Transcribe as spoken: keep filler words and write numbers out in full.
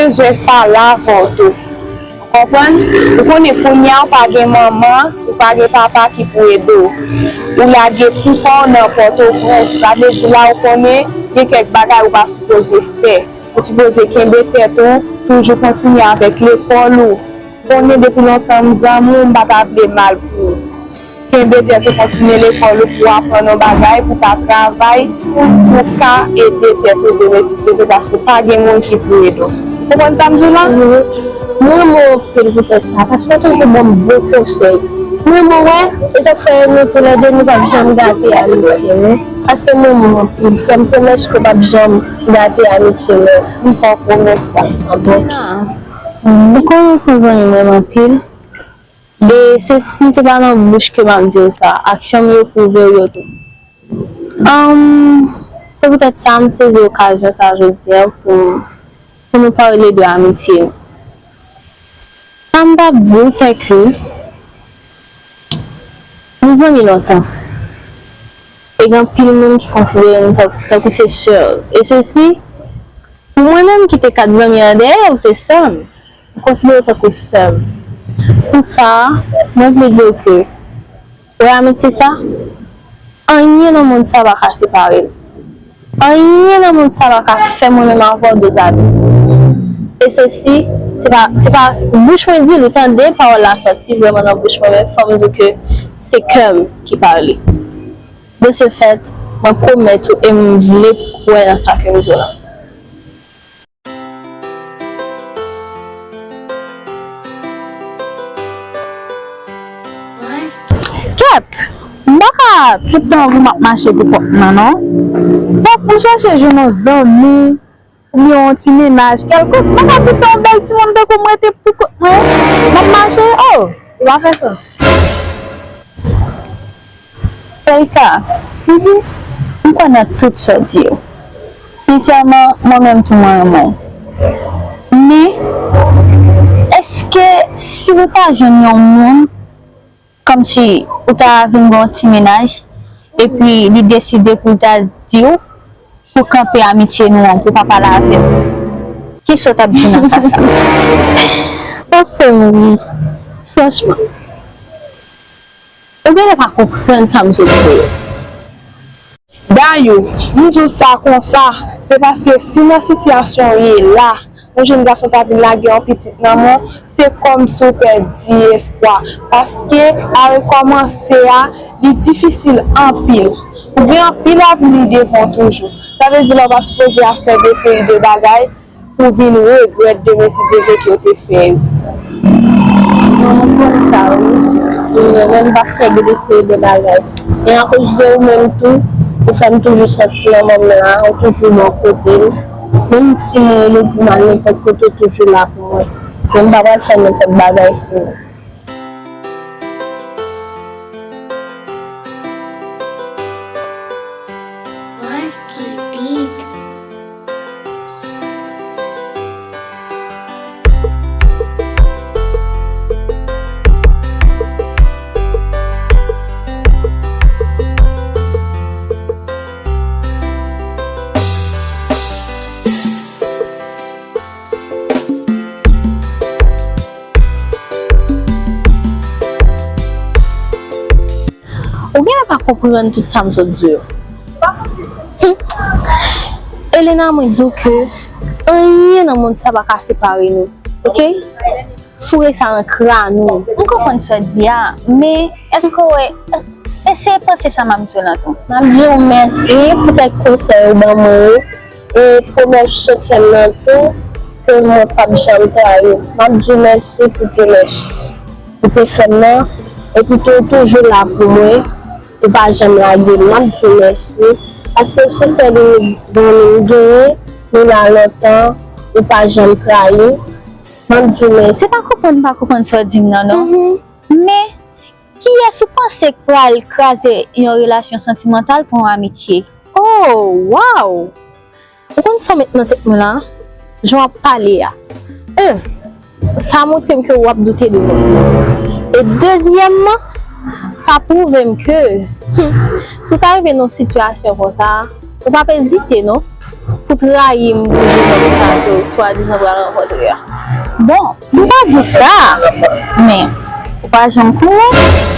bezwen pale avè w tou. Konprann? Ou konnen kounye a ou pa gen manman, ou pa gen papa ki pou ede w. Ou lage pou pa w nan Pòtoprens, sa vle di la ou konnen gen kèk bagay ou pa sipoze fè. Ou sipoze kenbe tèt ou, toujou kontinye avèk lekòl ou. Konnen depi lontan m zanmi w, m pa ta vle mal pou ou. Kenbe tèt ou, kontinye lekòl ou pou w aprann yon bagay, pou w ka travay, pou w ka ede tèt ou demen si Dye vle, paske pa gen moun ki pou ede w. Ou konprann sa m di w la? Wi. Mwen renmen w anpil poutèt sa, paske w toujou ban m bon konsèy. Mwen, mwen wè, e sa k fè nou toulède nou p ap janm gate amitye nou. Paske mwen renmen w anpil, fè m pwomès ke w p ap janm gate amitye nou. M fè w pwomès sa. An bon. Ah. Ou konnen w se yon zanmi m renmen anpil. E sesi, se pa nan bouch ke m ap di w sa, aksyon m yo pwouve w yo tou. Ahn, se poutèt sa m sezi okazyon sa jodi a pou, pou nou pale de amitye nou. Sa m t ap di w, se ke nou zanmi lontan. E gen anpil moun ki konsidere nou tan-, tankou se sè. E sesi, pou mwen menm ki te kat zanmi an dèyè, ou se sè m. M konsidere w tankou sè m. Pou sa, mwen vle di w ke, wè amitye sa, anyen nan mond sa pa ka separe n. Anyen nan mond sa pa ka fè mwen menm avè w dezabitye. E sesi, se pa, se pa bouch mwen di l, ou tande pawòl la sòti vrèman nan bouch mwen, men fò m di w ke se kè m ki pale. De ce fait, mwen pwomèt ou e m vle kwè nan sa ke m di w la. Kèt! M pa ka tout tan pou m ap mache pou kont mwen, non. Fòk m chèche jwenn yon zanmi, oubyen yon ti mennaj kèlkonk. M pa ka tout tan yon bèl timoun tankou m rete pou kont mwen. M ap mache, oh! Li pa fè sans. Sèlika, m kwè nan tout sa w di yo. Sensèman, mwen menm tou mwen renmen w. Men, èske si nou ta jwenn yon moun, kòmsi ou ta vin gen yon ti mennaj, epi li deside pou l ta di w, pou kanpe amitye nou an, pou pa pale avè w. Kisa w t ap di nan ka sa? W ap fè m ri, franchman. Ou genlè pa konprann sa m sot di w. Dayou, m di w sa konsa, se paske si nan sitiyasyon w ye la, yon jenn gason ta vin lage yon pitit nan men w, se kòmsi w pèdi espwa. Paske a rekòmanse a, li difisil anpil. Ou gen anpil avni devan w toujou. Sa vle di la w pa sipoze ap fè de seri de bagay pou w vin regrèt demen si Dye vle ke w te fè yo. Mwen, mwen konn sa, wi. Mwen menm pa fè de seri de bagay. E akoz de ou menm tou, ou fè m toujou santi manman m la, ou toujou bò kote m. Menm si mwen mouri pou m al nenpòt kote, ou toujou la pou mwen. Mwen m pa pral fè nenpòt bagay pou ou. Ou genlè pa konprann tout sa m sot di w yo. Hmm. Elena, mwen di w ke anyen nan mond sa pa ka separe nou, oke? Foure sa nan kràn ou. M konprann sa w di a, men èske w wè, eseye panse sa m ap di w lan tou. M ap di w mèsi poutèt konsèy ou ban mwen yo. E pwomès sosyèl lan tou, ke mwen p ap janm trayi w. M ap di w mèsi pou pwomès ou te fè m nan, epi tou, ou toujou la pou mwen, ou pa janm lage m. M ap di w mèsi, paske w se sèl inik zanmi m genyen, nou la lontan, ou pa janm trayi m. M ap di w mèsi. Se pa konprann m pa konprann sa w di m nan, non. Mhm. Men, kiyès ou panse k pral kraze yon relasyon santimantal pou yon amitye? Oh, wow! Ou konn sa w met nan tèt mwen la? Jan w ap pale a. En, sa montre m ke w ap doute de mwen. E dezyèmman, sa pwouve m ke, hmm, si w ta rive nan yon sitiyasyon konsa, ou p ap ezite, non. pou trayi m pou di nèg sa ke w swadizan pral rankontre a. Bon, m pa di sa, men ou pa janm konnen.